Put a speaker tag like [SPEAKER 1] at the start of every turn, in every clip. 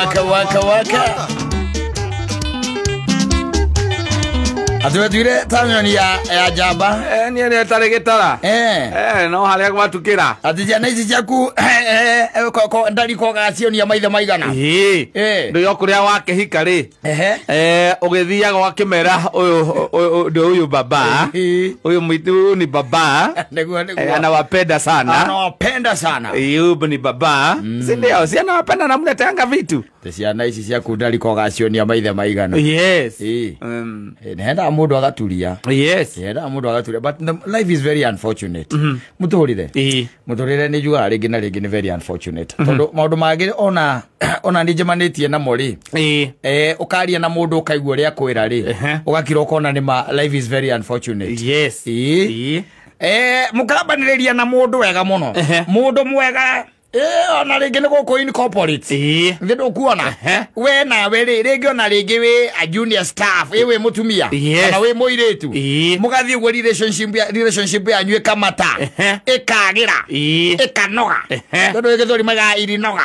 [SPEAKER 1] Waka waka waka. Atuwetwire tanyoni ya jamba.
[SPEAKER 2] Niĩ nĩ etarĩ gĩtara. No harĩa gwatukĩra.
[SPEAKER 1] Ati ciana ici ciaku ndari kogacionia maithe maigana.
[SPEAKER 2] Ndũyo kũrĩa wakĩhika rĩ. Ũgĩthiaga ũgakĩmera ũyũ baba. Ũyũ mũitu ni baba.
[SPEAKER 1] Nĩguo nĩguo.
[SPEAKER 2] Anawapenda sana.
[SPEAKER 1] Anawapenda sana.
[SPEAKER 2] Huyu ni baba. Si ndio? Si anawapenda na mleteanga vitu.
[SPEAKER 1] Ciana ici ciaku ndari kogacionia maithe maigana.
[SPEAKER 2] Yes.
[SPEAKER 1] Nenda mundu agaturia.
[SPEAKER 2] Yes.
[SPEAKER 1] Nenda mundu agaturia, but the life is very unfortunate. Muturire. Muturire ni jugaga ringi na ringi ni very unfortunate. Tondu maundu mangi ona ni njemanitie namo ri. Ukaria na mundu ukaigua uria kwira ri. Ugakira ukona ni ma life is very unfortunate.
[SPEAKER 2] Yes.
[SPEAKER 1] Mukabaniriria na mundu wega muno. Mundu mwega. Ona ringi ni guku in corporate. Nthi ndukuona. We nawe ri ringi ona ringi wi a junior staff, wi mutumia kana wi muiritu. Mugathie uguo relationship yanyu ikamata. Ikagira. Ikanoga. Tondu githuri maga irinoga.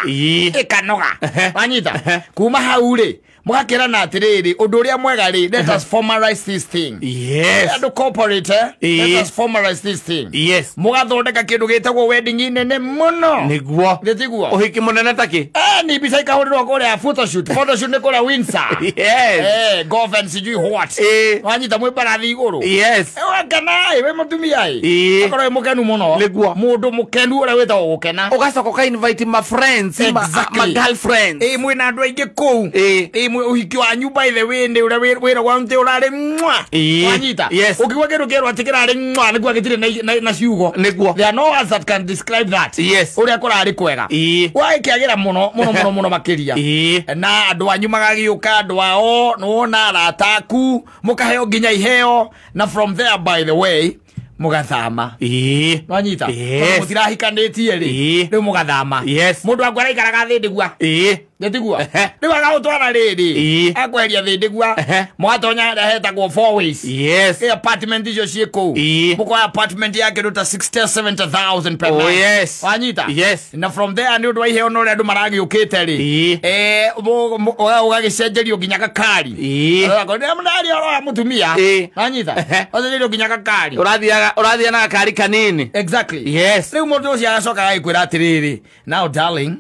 [SPEAKER 1] Ikanoga. Wanyita. Kuma hau ri mugakirana atiriri undu uria mwega ri, let us formalize this thing.
[SPEAKER 2] Yes.
[SPEAKER 1] Andu corporate, let us formalize this thing.
[SPEAKER 2] Yes.
[SPEAKER 1] Mugathondeka kindu gitagwo wedding nene muno.
[SPEAKER 2] Niguo.
[SPEAKER 1] Nitiguo.
[SPEAKER 2] Uhiki munene taki?
[SPEAKER 1] Ni mbica ikahurirwo kuria photoshoot. Photoshoot ni kuria Windsor.
[SPEAKER 2] Yes.
[SPEAKER 1] Golf and sijui what. Wanyita mwi mbarathi iguru.
[SPEAKER 2] Yes.
[SPEAKER 1] Wakana we mutumia i. Akorwo wi mukenu muno.
[SPEAKER 2] Niguo.
[SPEAKER 1] Mundu mukenu uria witagwo gukena.
[SPEAKER 2] Ugacoka uka invite my friends,
[SPEAKER 1] exactly.
[SPEAKER 2] My girlfriends.
[SPEAKER 1] Mwina andu aingi kuu. Uhiki wanyu by the way ni uria wira wa nti urari mwa. Wanyita.
[SPEAKER 2] Yes.
[SPEAKER 1] Ukigwa kindu kerwo ati kirari mwa niguo gitire na ciugo.
[SPEAKER 2] Niguo.
[SPEAKER 1] There are no words that can describe that.
[SPEAKER 2] Yes.
[SPEAKER 1] Uria kurari kwega. Wakiagira muno muno muno muno makiria. Na andu anyu magagiuka andu ao nuona arata aku mukaheo nginya iheo na from there by the way mugathama. Wanyita.
[SPEAKER 2] Yes.
[SPEAKER 1] Mutirahikanitie ri. Riu mugathama.
[SPEAKER 2] Yes.
[SPEAKER 1] Mundu wangu araikaraga thindigua. Nitiguo. Riu agagutwara riri. Akweheria thindigua. Mugatonya haria hetagwo four ways.
[SPEAKER 2] Yes.
[SPEAKER 1] Apartment icio ciĩ kũu. Mukoya apartment ya kindu ta 60 70,000 per
[SPEAKER 2] month.
[SPEAKER 1] Oh
[SPEAKER 2] yes.
[SPEAKER 1] Wanyita.
[SPEAKER 2] Yes.
[SPEAKER 1] Na from there ni undu wa iheo na uria andu maragiukite ri. Ugagicenjerio nginya gakari. Ndari oro mutumia. Wanyita. Ugacenjerio nginya gakari.
[SPEAKER 2] Urathiaga na gakari kanini.
[SPEAKER 1] Exactly.
[SPEAKER 2] Yes.
[SPEAKER 1] Riu mundu ucio agacoka agakwira atiriri, now darling,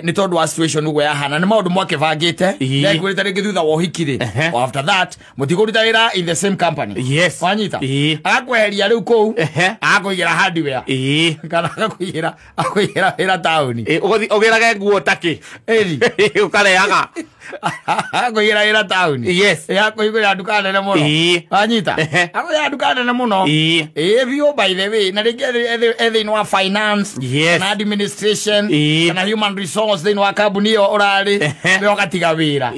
[SPEAKER 1] ni tondu wa situation uguo yahana ni maundu mwakibangite nekwirite ringi thutha wa uhiki ri, after that mutikuruta wira in the same company.
[SPEAKER 2] Yes.
[SPEAKER 1] Wanyita. Agakweheria riu kuu agakuigira hardware kana agakuigira wira tauni.
[SPEAKER 2] Ugirage nguo taki ukareaga.
[SPEAKER 1] Akuigira wira tauni.
[SPEAKER 2] Yes.
[SPEAKER 1] Akuigira nduka nene muno. Wanyita. Akuigira nduka nene muno. Biũ by the way na ringi thĩinĩ wa finance
[SPEAKER 2] yes,
[SPEAKER 1] na administration na human resource thĩinĩ wa kambuni ĩyo ũrarĩ we ũgatiga wĩra.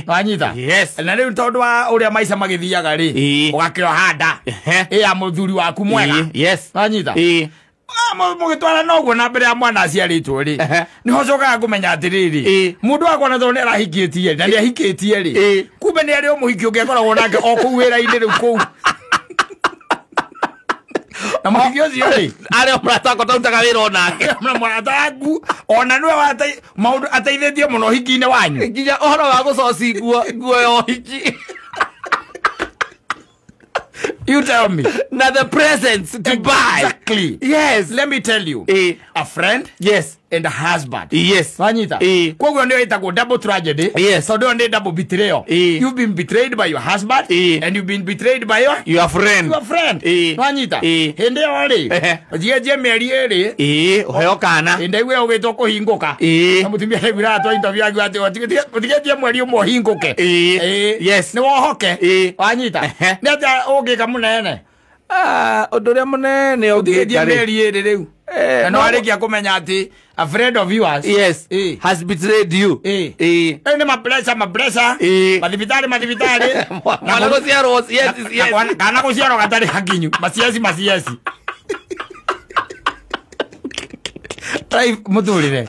[SPEAKER 1] Wanyita.
[SPEAKER 2] Yes.
[SPEAKER 1] Na rĩu tondũ wa ũrĩa maica magĩthiaga rĩ ũgakĩoha nda ya mũthuri waku mwega.
[SPEAKER 2] Yes.
[SPEAKER 1] Wanyita. Mugitwara noguo na mbere ya mwana aciarĩtwo rĩ niho cokaga kũmenya atĩrĩrĩ mũndũ wakwa na tondũ nĩ arahikĩtie na nĩ ahikĩtie rĩ kumbe nĩ arĩ o mũhiki ũngĩ akoragwo nake o kũu wĩra-inĩ rĩu kũu. Na mũhiki ũcio rĩ
[SPEAKER 2] arĩ o mũrata wakwa twarutaga wĩra o nake.
[SPEAKER 1] Na mũrata waku ona nĩwe maũndũ ateithĩtie mũno ũhiki-inĩ wanyu
[SPEAKER 2] nginya ũhoro wa gũcoci nguo ya ũhiki.
[SPEAKER 1] You tell me.
[SPEAKER 2] Now the presents to buy.
[SPEAKER 1] Exactly.
[SPEAKER 2] Yes.
[SPEAKER 1] Let me tell you. A friend.
[SPEAKER 2] Yes.
[SPEAKER 1] And a husband.
[SPEAKER 2] Yes.
[SPEAKER 1] Wanyita. Koguo ndio itakuwa double tragedy.
[SPEAKER 2] Yes.
[SPEAKER 1] So ndio double betrayal. You've been betrayed by your husband. And you've been betrayed by your
[SPEAKER 2] friend.
[SPEAKER 1] Your friend. Wanyita. Hinde ori. Jie mĩeri ĩrĩ.
[SPEAKER 2] Ũheo kana.
[SPEAKER 1] Hinde we ũgĩtwo kũhingũka. Na mũtumia nĩaiguire atwa interview akiuga atĩ ũtigĩtie mweri ũmwe ũhingũke.
[SPEAKER 2] Yes.
[SPEAKER 1] Nĩ wohoke. Wanyita. Nĩ atĩa ũngĩka mũnene?
[SPEAKER 2] Ũndũ ũrĩa mũnene
[SPEAKER 1] ũtigĩtie mĩeri ĩrĩ rĩu. Na no arĩkia kũmenya atĩ a friend of yours,
[SPEAKER 2] yes, has betrayed you.
[SPEAKER 1] Nĩ mapressure mathibitarĩ
[SPEAKER 2] mwana gũciarwo yes yes
[SPEAKER 1] kana gũciarwo gatarĩ hakinyu macieci try mũtũrĩre.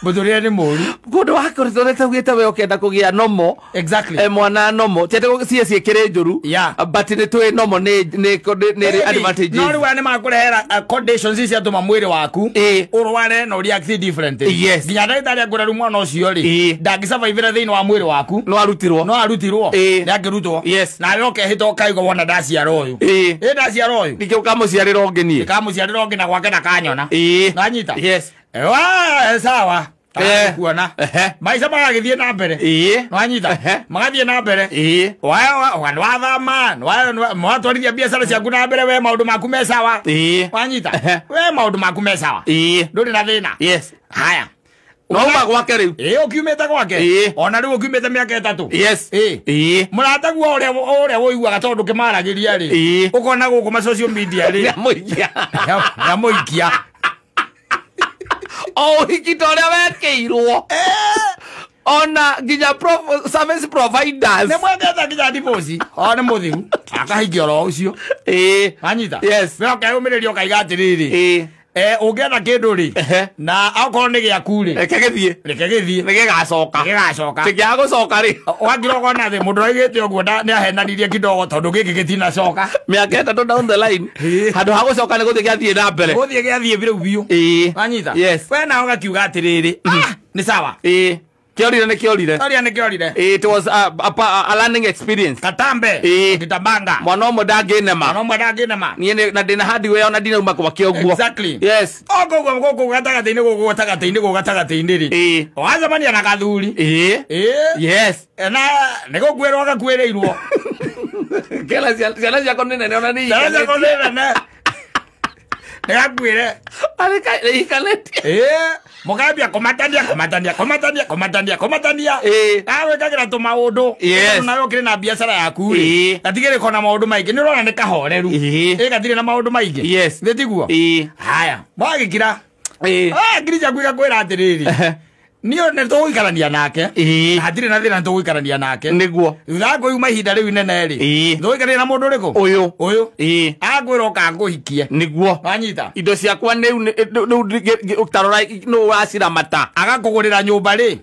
[SPEAKER 1] Mũtũrĩre nĩ mũru.
[SPEAKER 2] Kũndũ wakoretwo ugĩte we ũkĩenda kũgĩa nomo.
[SPEAKER 1] Exactly.
[SPEAKER 2] Mwana nomo. Ti atĩ ciĩ ciĩkĩrĩ njũru.
[SPEAKER 1] Yeah.
[SPEAKER 2] But nĩ tũĩ nomo nĩ advantages.
[SPEAKER 1] No rĩu aya nĩ makũrehera conditions ici ciatũma mwĩrĩ waku ũrware na ũreact differently.
[SPEAKER 2] Yes.
[SPEAKER 1] Nginya ndagĩtarĩ angĩra rĩu mwana ũcio rĩ, ndangĩsurvivĩra thĩinĩ wa mwĩrĩ waku.
[SPEAKER 2] No arutirwo.
[SPEAKER 1] No arutirwo. Nĩ angĩrutwo.
[SPEAKER 2] Yes.
[SPEAKER 1] Nawe ũkehĩta ũkaiga wona ndaciara ũyũ. Ĩ ndaciara ũyũ.
[SPEAKER 2] Ningĩ ũkamũciarĩra ũngĩ niĩ.
[SPEAKER 1] Ndĩkamũciarĩra ũngĩ na gwake ndakanyona. Nanyita.
[SPEAKER 2] Yes.
[SPEAKER 1] Sawa. Kuona. Maica magagĩthiĩ na mbere. Nwanyita. Magathiĩ na mbere. Wathama, watwarithia biacara ciaku na mbere we maũndũ maku me sawa. Wanyita. We maũndũ maku me sawa. Ndũrĩ na thĩna.
[SPEAKER 2] Yes.
[SPEAKER 1] Haya.
[SPEAKER 2] No uma gwake rĩu.
[SPEAKER 1] Ũkiumĩte gwake. Ona rĩu ũkiumĩte mĩaka 3.
[SPEAKER 2] Yes.
[SPEAKER 1] Mũrataguo ũrĩa ũiguaga tondũ kĩmaragĩria rĩ. Ũkona gũkũ ma social media rĩ.
[SPEAKER 2] Nĩamũikia.
[SPEAKER 1] Nĩamũikia.
[SPEAKER 2] O ũhiki ta ũrĩa wekĩirwo. Ona nginya service providers.
[SPEAKER 1] Nĩ mwendete nginya divorce. O nĩ mũthiru. Akahikia oro ũcio. Wanyita.
[SPEAKER 2] Yes.
[SPEAKER 1] We ũkeyũmĩrĩria ũkaiga atĩrĩrĩ. Ũngĩenda kĩndũ rĩ, na okorwo nĩ gĩaku rĩ,
[SPEAKER 2] reke gĩthiĩ.
[SPEAKER 1] Reke gĩthiĩ.
[SPEAKER 2] Nĩ gĩgacoka.
[SPEAKER 1] Gĩgacoka.
[SPEAKER 2] Kĩngĩaga gũcoka rĩ.
[SPEAKER 1] Ũgakira ũkona atĩ mũndũ oigĩte ũguo nĩ ahenanirie kidogo tondũ gĩkĩ gĩtinacoka.
[SPEAKER 2] Mĩaka 3 down the line. Handũ ha gũcoka nĩ gũthiĩ gĩathiĩ na mbere.
[SPEAKER 1] Gũthiĩ gĩathiĩ rĩu biũ. Wanyita.
[SPEAKER 2] Yes.
[SPEAKER 1] We nawe ũgakiuga atĩrĩrĩ, nĩ sawa.
[SPEAKER 2] Kĩorire nĩ kĩorire.
[SPEAKER 1] Kĩorire nĩ kĩorire.
[SPEAKER 2] It was a learning experience.
[SPEAKER 1] Katambe. Kitabanga.
[SPEAKER 2] Mwana ũmwe ndangĩnema.
[SPEAKER 1] Mwana ũmwe ndangĩnema.
[SPEAKER 2] Niĩ na ndĩna hardware ona ndinauma gwake ũguo.
[SPEAKER 1] Exactly.
[SPEAKER 2] Yes.
[SPEAKER 1] O koguo gũkũ gatagatĩ-inĩ gũkũ gatagatĩ-inĩ gũkũ gatagatĩ-inĩ rĩ. Wacemania na gathuri.
[SPEAKER 2] Yes.
[SPEAKER 1] Na nĩ gũkuĩrwo gakuĩrĩirwo.
[SPEAKER 2] Kela ciana ciakwa nĩ nene ona nĩ
[SPEAKER 1] Ciana ciakwa nĩ nene. Nĩgakuĩre.
[SPEAKER 2] Arĩkanĩtie.
[SPEAKER 1] Mũkambia kũmatania kũmatania kũmatania kũmatania kũmatania. Agwĩkagĩra tũmaũndũ.
[SPEAKER 2] Yes.
[SPEAKER 1] Nawe ũkĩrĩ na biacara yaku rĩ. Gatigĩrĩ kona maũndũ maingĩ. Nĩ ũrona nĩ kahoreru. Gatirĩ na maũndũ maingĩ.
[SPEAKER 2] Yes.
[SPEAKER 1] Nĩ tiguo? Haya. Mwagĩkira. Ngiri ciaku igakwĩra atĩrĩrĩ. Niĩ nĩ tũgũikarania nake. Hatirĩ na thĩna nĩ tũgũikarania nake.
[SPEAKER 2] Nĩguo.
[SPEAKER 1] Thutha wa kũiyuma ihinda rĩu inene rĩ. Tũgũikarania na mũndũ ũrĩkũ?
[SPEAKER 2] Ũyũ.
[SPEAKER 1] Ũyũ. Agwĩra ũka ngũhikie.
[SPEAKER 2] Nĩguo.
[SPEAKER 1] Wanyita.
[SPEAKER 2] Indo ciakwa rĩu tarora nũ ũraciramata.
[SPEAKER 1] Agakũgũrĩra nyũmba rĩ.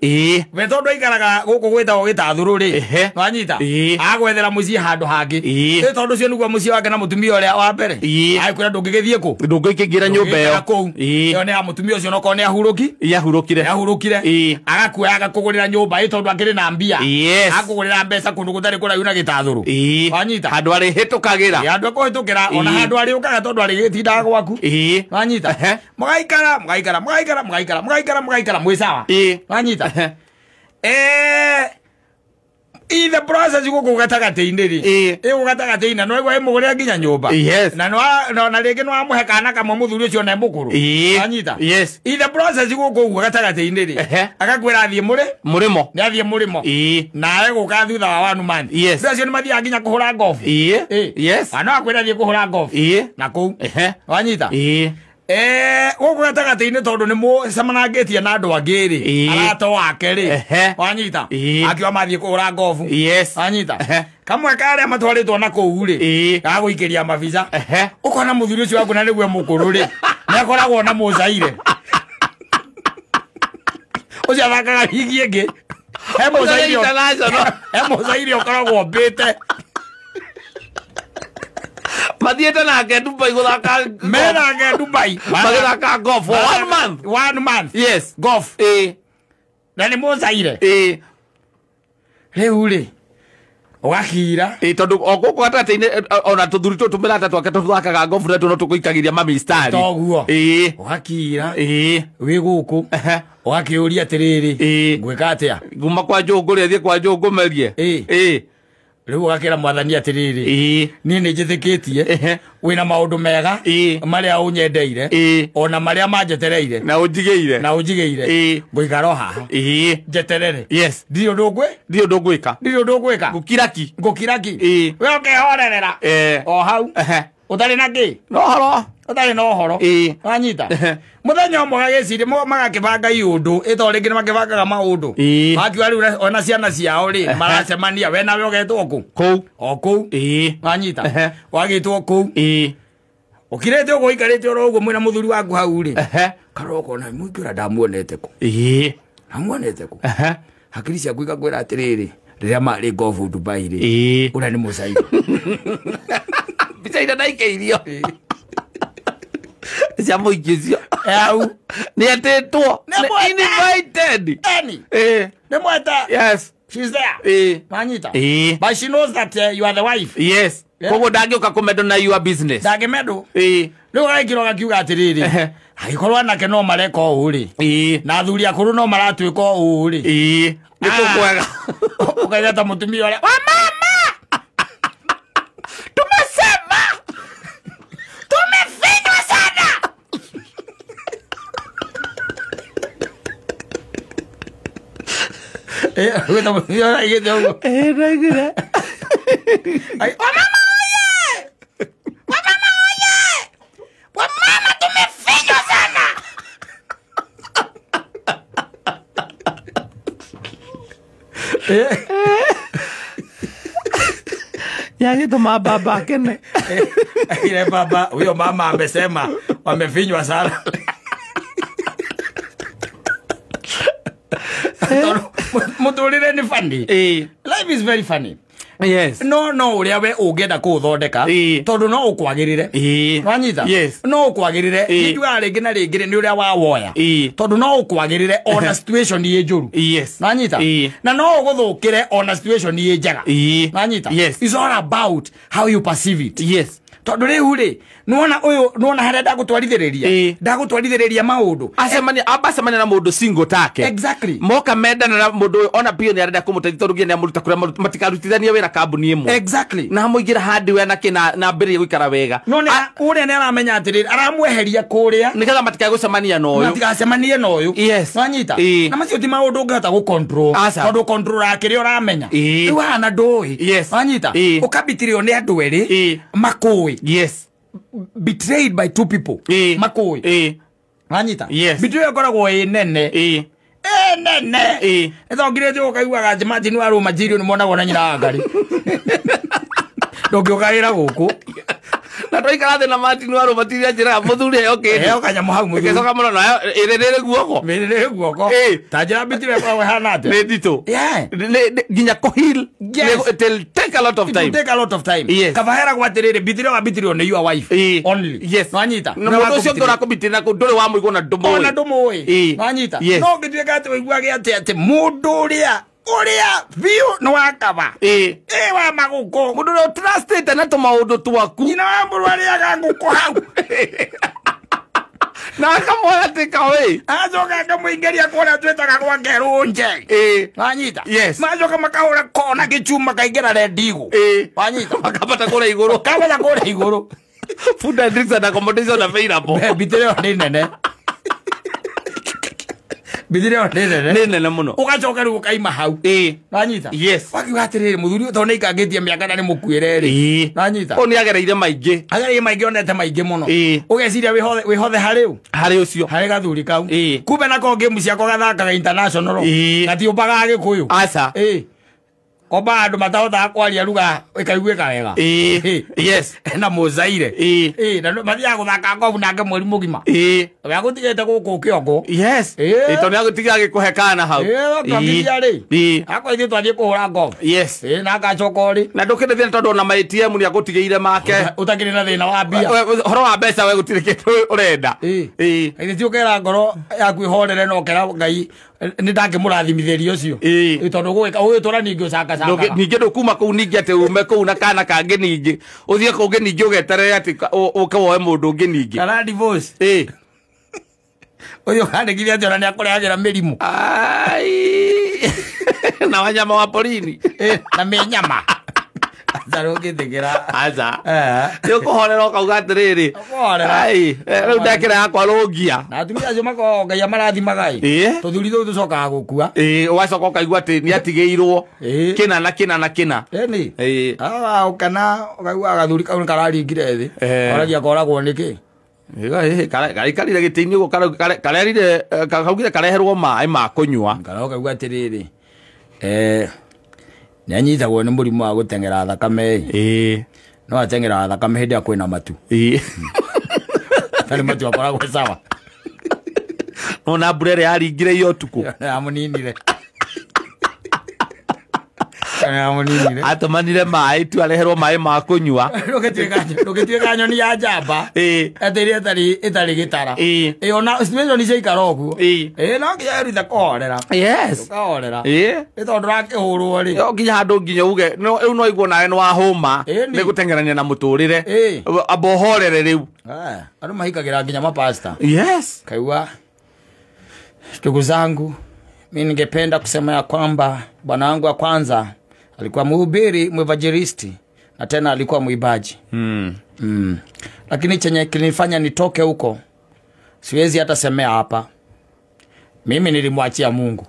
[SPEAKER 1] We tondũ aikaraga gũkũ gwĩtagwo Gĩtathũrũ rĩ. Wanyita. Agwethera mũciĩ handũ hangĩ. Ĩ tondũ ũcio nĩguo mũciĩ wake na mũtumia ũrĩa wa mbere. Agĩkwĩra ndũngĩgĩthiĩ kũ?
[SPEAKER 2] Ndũngĩkĩingĩra nyũmba ĩyo.
[SPEAKER 1] Kũu. Ĩyo nĩ ya mũtumia ũcio onokorwo nĩ ahurũki.
[SPEAKER 2] Ahurũkire.
[SPEAKER 1] Ahurũkire. Agakuoya agakũgũrĩra nyũmba ĩ tondũ akĩrĩ na mbia.
[SPEAKER 2] Yes.
[SPEAKER 1] Akũgũrĩra mbeca kũndũ gũtarĩ kũraihu na Gĩtathũrũ. Wanyita.
[SPEAKER 2] Handũ arĩhĩtũkagĩra.
[SPEAKER 1] Handũ ekũhĩtũkĩra ona handũ arĩũkaga tondũ arĩgĩtindaga gwaku. Wanyita. Mũgaikara mũgaikara mũgaikara mũgaikara mũgaikara mũgaikara mwĩ sawa. Wanyita. In the process gũkũ gatagatĩ-inĩ rĩ. Ĩ gatagatĩ-inĩ no ĩgwa ĩmũgũrĩra nginya nyũmba.
[SPEAKER 2] Yes.
[SPEAKER 1] Na no na rĩngĩ no amũhe kana kamwe mũthuri ũcio na mũkũrũ. Wanyita.
[SPEAKER 2] Yes.
[SPEAKER 1] In the process gũkũ ũguo gatagatĩ-inĩ rĩ. Agakwĩra athiĩ
[SPEAKER 2] mũrĩmo.
[SPEAKER 1] Nĩ athiĩ mũrĩmo. Nawe gũka thutha wa 1 month.
[SPEAKER 2] Yes.
[SPEAKER 1] Acio nĩ mathiaga nginya kũhũra golf.
[SPEAKER 2] Yes.
[SPEAKER 1] No akwĩra athiĩ kũhũra golf. Na kũu. Wanyita. Gũkũ gatagatĩ-inĩ tondũ nĩ mũcemanangĩtie na andũ angĩ rĩ. Arata wake rĩ. Wanyita. Akiuga mathiĩ kũhũra golf.
[SPEAKER 2] Yes.
[SPEAKER 1] Wanyita. Kamwe karĩa matwarĩtwo na kũu rĩ. Gagũikĩria mabica. Ũkona mũthuri ũcio waku na nĩguo mũkũrũ rĩ. Nĩ akoragwo na mũcaire. Ũcio athakaga ligi ĩngĩ. He mũcaire ũkoragwo mbĩte.
[SPEAKER 2] Mathiĩte nake Dubai gũthaka.
[SPEAKER 1] Menake Dubai.
[SPEAKER 2] Magĩthaka golf for 1 month.
[SPEAKER 1] 1 month.
[SPEAKER 2] Yes.
[SPEAKER 1] Golf. Na nĩ mũcaire. Rĩu rĩ. Ũgakira.
[SPEAKER 2] Tondũ o gũkũ gatagatĩ-inĩ ona tũthuri tũtũ tũmĩrata twake tũthakaga golf na no tũgũikagĩria mamistari.
[SPEAKER 1] Toguo. Ũgakira. Wĩ gũkũ. Ũgakĩũria atĩrĩrĩ. Ngwĩka atĩa?
[SPEAKER 2] Nguma kwa Njũngũ rĩ thiĩ kwa Njũngũ merie.
[SPEAKER 1] Rĩu ũgakĩra mwathani atĩrĩrĩ. Niĩ nĩ njĩtĩkĩtie wĩna maũndũ mega marĩa ũnyendeire ona marĩa manjetereire
[SPEAKER 2] na ũnjigĩire.
[SPEAKER 1] Na ũnjigĩire. Ngũikara o haha. Njeterere.
[SPEAKER 2] Yes.
[SPEAKER 1] Ndirĩ ũndũ
[SPEAKER 2] ngwĩka.
[SPEAKER 1] Ndirĩ ũndũ ngwĩka.
[SPEAKER 2] Ngũkira ki.
[SPEAKER 1] Ngũkira ki. We ũkehorerera. O hau. Ũtarĩ na kĩ?
[SPEAKER 2] No horo.
[SPEAKER 1] Ũtarĩ na ũhoro. Wanyita. Mũthenya ũmwe gagĩciria magakĩbanga iũndũ ĩto rĩngĩ nĩ makĩbangaga maũndũ. Makiuga rĩu ona ciana ciao rĩ maracemania we nawe ũgetwo kũ?
[SPEAKER 2] Kũu.
[SPEAKER 1] O kũu. Wanyita. Wagĩtwo kũu. Ukirete uguo ikarite oro uguo mwina muthuri waku hau ri. Karoko na muikira ndamuonete ku. Ndamuonete ku. Hakiri ciaku ikakwira atiriri riria mari golf Dubai ri. Uria ni mucairi.
[SPEAKER 2] Mbica ira ndaikeirio. Cia muingĩ ũcio.
[SPEAKER 1] Au.
[SPEAKER 2] Nĩ etĩtwo. Nĩ invited.
[SPEAKER 1] Eni. Nĩ mweta.
[SPEAKER 2] Yes.
[SPEAKER 1] She's there. Manyita. But she knows that you are the wife.
[SPEAKER 2] Yes. Koguo ndangĩũka kũmendo na your business.
[SPEAKER 1] Ndangĩmendo. Rĩu agekĩrwo gakiuga atĩrĩrĩ. Angĩkorwo anake no mareka ũũ rĩ. Na athuri akũrũ no maratuĩka ũũ rĩ.
[SPEAKER 2] Nĩ kũkwega.
[SPEAKER 1] Ũkaigua ta mũtumia ũrĩa. Wa mama!
[SPEAKER 2] Tumesema!
[SPEAKER 1] Tumefinywa sana! Wĩta mũtumia ũrĩa aigĩte ũguo.
[SPEAKER 2] Ndaigire.
[SPEAKER 1] Wa mama oye! Wa mama oye! Wa mama tumefinywa sana!
[SPEAKER 2] Yagĩtũma baba akene.
[SPEAKER 1] Ile baba, huyo mama amesema wamefinywa sana. Muturire ni funny. Life is very funny.
[SPEAKER 2] Yes.
[SPEAKER 1] No uria we ungienda kuthondeka tondu no ukwagirire. Wanyita?
[SPEAKER 2] Yes.
[SPEAKER 1] No ukwagirire. Njugaga ringi na ringi ni uria wa woya. Tondu no ukwagirire ona situation ĩ njũru.
[SPEAKER 2] Yes.
[SPEAKER 1] Wanyita? Na no uguthukire ona situation ĩ njega. Wanyita?
[SPEAKER 2] Yes.
[SPEAKER 1] It's all about how you perceive it.
[SPEAKER 2] Yes.
[SPEAKER 1] Tondu riu ri nuona uyu nuona haria ndagutwarithiriria ndagutwarithiriria maundu
[SPEAKER 2] acemania amba na mundu single take.
[SPEAKER 1] Exactly.
[SPEAKER 2] Moka mendana na mundu ona pio ni arenda kumuteithia tondu nginya amuruta kuria matikarutithania wira kambuni imwe.
[SPEAKER 1] Exactly.
[SPEAKER 2] Na muingira hardware na kina na mbere guikara wega.
[SPEAKER 1] No ni uria ni aramenya atiriri aramweheria kuria
[SPEAKER 2] nigetha matikagucemania na uyu
[SPEAKER 1] matigacemanie na uyu.
[SPEAKER 2] Yes.
[SPEAKER 1] Wanyita? Na macio ti maundu ungihota gu control tondu control akiria uramenya riu hana ndui.
[SPEAKER 2] Yes.
[SPEAKER 1] Wanyita? Ukabitirio ni andu eri makui.
[SPEAKER 2] Yes.
[SPEAKER 1] Betrayed by two people. Makui. Wanyita?
[SPEAKER 2] Yes.
[SPEAKER 1] Betrayal ĩkoragwo ĩ nene. Ĩ nene. Ĩthongirĩte ũkaiguaga atĩ Martin wa Roma Jirio nĩ monagwo na nyina wa Ngarĩ. Ndũngĩũka wĩra gũkũ.
[SPEAKER 2] Na twaikara thĩ na Martin wa Roma Jirio anjĩraga mũthuri heo kĩndũ.
[SPEAKER 1] Heo kanyamũ hau mũthuri.
[SPEAKER 2] Ĩgĩcoka mũno nayo ĩrĩ rĩrĩ guoko.
[SPEAKER 1] Ĩrĩ rĩrĩ guoko. Ta njĩra betrayal ĩkoragwo ĩhana atĩa?
[SPEAKER 2] Nĩ nditũ.
[SPEAKER 1] Yeah.
[SPEAKER 2] Nginya kũ-heal.
[SPEAKER 1] Yes.
[SPEAKER 2] It will take a lot of time.
[SPEAKER 1] It will take a lot of time.
[SPEAKER 2] Yes.
[SPEAKER 1] Kaba heragwo atĩrĩrĩ betrayal wa betrayal nĩ your wife. Only.
[SPEAKER 2] Yes.
[SPEAKER 1] Nwanyita?
[SPEAKER 2] Na mũndũ ũcio ũngĩ ũrakũbitĩrĩra kũu ndũrĩ wamũigua na ndũmũĩ.
[SPEAKER 1] Ona ndũmũĩ. Nwanyita?
[SPEAKER 2] Yes.
[SPEAKER 1] No ũngĩtuĩka atĩ ũiguage atĩ mũndũ ũrĩa biũ nĩ wakaba. Wa magũkũ.
[SPEAKER 2] Mũndũ ũrĩa ũtrustĩte na tũmaũndũ twaku.
[SPEAKER 1] Nyina wa mũrũ arĩaga ngũkũ hau.
[SPEAKER 2] Na akamuoya atĩ kawe.
[SPEAKER 1] Acoka akamũingĩria kũrĩa twĩtaga gwa Ngerũnje. Wanyita?
[SPEAKER 2] Yes.
[SPEAKER 1] Macoka makahũra kona gĩchuma kaingĩra rendigo. Wanyita?
[SPEAKER 2] Makambata kũrĩa igũrũ.
[SPEAKER 1] Makambata kũrĩa igũrũ.
[SPEAKER 2] Food and drinks and accommodation available.
[SPEAKER 1] Betrayal nĩ nene. Betrayal nĩ nene.
[SPEAKER 2] Nĩ nene mũno.
[SPEAKER 1] Ũgacoka rĩu ũkaima hau. Wanyita?
[SPEAKER 2] Yes.
[SPEAKER 1] Wakiuga atĩrĩrĩ mũthuri ũyũ tondũ nĩaikangĩtie mĩaka na nĩ mũkuĩre rĩ. Wanyita?
[SPEAKER 2] Ũyũ nĩagereire maingĩ.
[SPEAKER 1] Agereire maingĩ onete maingĩ mũno. Ũgeciria wĩhothe harĩ ũ?
[SPEAKER 2] Harĩ ũcio.
[SPEAKER 1] Harĩ gathuri kau. Kumbe nako game ciako gathakaga international. Gatiũmbaga Gĩkũyũ.
[SPEAKER 2] Aca.
[SPEAKER 1] Komba andũ matahotaga kwaria lugha ĩkaiguĩka wega.
[SPEAKER 2] Yes.
[SPEAKER 1] Na mũzaire. Na mathiaga gũthaka ngobu nake mweri mũgima. We agũtigĩte gũkũ kĩongo.
[SPEAKER 2] Yes. Tondũ nĩagũtiga agĩkũhe kana hau.
[SPEAKER 1] Twambĩrĩria rĩ. Akorwo ithuĩ twathiĩ kũhũra ngobu.
[SPEAKER 2] Yes.
[SPEAKER 1] Na agacoka ũrĩ.
[SPEAKER 2] Na ndũkĩrĩ thĩna tondũ ona ma ATM nĩagũtigĩire make.
[SPEAKER 1] Ũtakĩrĩ na thĩna wa mbia.
[SPEAKER 2] Ũhoro wa mbeca we gũtirĩ kĩndũ ũrenda.
[SPEAKER 1] Ithe ti ũkera ngoro yaku ĩhorere na ũkera Ngai nĩ ndangĩmũrathimithĩria ũcio. Tondũ ũgũgĩtũra ningĩ ũcangacanga.
[SPEAKER 2] Ningĩ ndũkuma kũu ningĩ atĩ ume kũu na kana kangĩ ningĩ ũthiĩ kũngĩ ningĩ ũgeterere atĩ ũke woe mũndũ ũngĩ ningĩ.
[SPEAKER 1] Kana divorce. Ũyũ ũkandĩkithia atĩ ona nĩakũrehagĩra mĩrimũ.
[SPEAKER 2] Ai. Na wanyama wa porini.
[SPEAKER 1] Na mĩnyama. Aca ndũngĩtĩkĩra.
[SPEAKER 2] Aca. Nĩ ũkũhorera ũkauga atĩrĩrĩ.
[SPEAKER 1] Ũkũhorera.
[SPEAKER 2] Ai, rĩu ndekĩra yakwa rũngia.
[SPEAKER 1] Na atumia acio makoragwo Ngai amarathimaga ĩ. Tũthuri tũu tũcokaga gũkua.
[SPEAKER 2] Ũgacoka ũkaigua atĩ nĩatigĩirwo kĩna na kĩna na kĩna.
[SPEAKER 1] Ĩni. Ũkena ũkaigua gathuri kau nĩkararingire thĩ. Oragia koragwo nĩkĩ.
[SPEAKER 2] Karaikarire gĩtĩ-inĩ ũguo karerire kaugire kareherwo maĩ ma kũnyua.
[SPEAKER 1] Karoka uga atĩrĩrĩ. Nĩanyitagwo nĩ mũrimũ wa gũteng'era thakame. No ateng'eraga thakame hĩndĩ ĩrĩa kwĩna matu. Nathan Matiu akoragwo sawa.
[SPEAKER 2] Nona mbura ĩrĩa yaringire iyo ũtukũ.
[SPEAKER 1] Amuninire. Amuninire.
[SPEAKER 2] Atũmanire maĩ tu areherwo maĩ ma kũnyua.
[SPEAKER 1] Ndũgĩtuĩka nyoni ya njamba. Atĩ ĩrĩa ĩtarĩ gĩtara. Ĩ ona situation ciaikara ũguo. Ĩ no nginya ĩruthe kũhorera.
[SPEAKER 2] Yes.
[SPEAKER 1] Ũkahorera. Nĩ tondũ ndũrakĩhũrwo rĩ.
[SPEAKER 2] No nginya handũ nginya uge no rĩu no igua nawe nĩ wahũma nĩ gũteng'erania na mũtũrĩre. Amba ũhorere rĩu.
[SPEAKER 1] Andũ mahikagĩra nginya mapasta.
[SPEAKER 2] Yes.
[SPEAKER 1] Kaigua ndugu zangu, mi ningependa kusema ya kwamba bwana wangu wa kwanza alikuwa mhubiri, mwevangelisti na tena alikuwa mwimbaji. Lakini chenye kilinifanya nitoke huko siwezi hata semea hapa. Mimi nilimwachia Mungu.